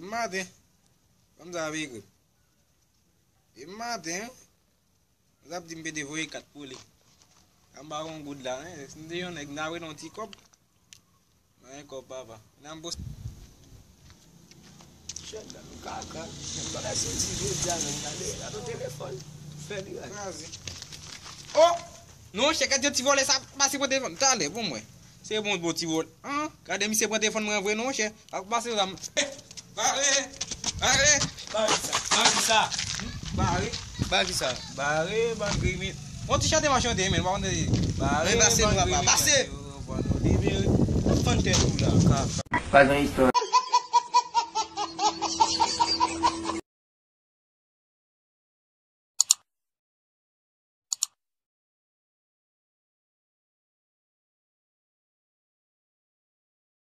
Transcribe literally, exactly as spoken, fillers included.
Maten. Fanm sa ap ekri. E maten, wi. Sa ap di m pete voye kat pou li. Sa m pa gon goud la, hein. Si m te yon nèg, m ta voye yon ti kòb. Mwen kòb papa. Nan m poste. Chèk dan nou kaka. Bagay soti jodi a menm gade. Gade telefòn. Fè li gade. Kraze. Oh! Non, chèk, gade yon ti vòlè sa pase pran telefòn. Talè, bon mwen. Se bon, bon ti vòlè. An? Gade misye pran telefòn mwen vre non, chè. Ak pase la. Bare! Bare! Bare sa. Bare sa. Bare! Bare sa. Bare, ban kriminèl. On ti chante m a chante, men, pa konn. Bare, pase ban nou, papa, kriminèl pase! Yo, ban nou libere. Fann tèt ou la. Pa gen istwa.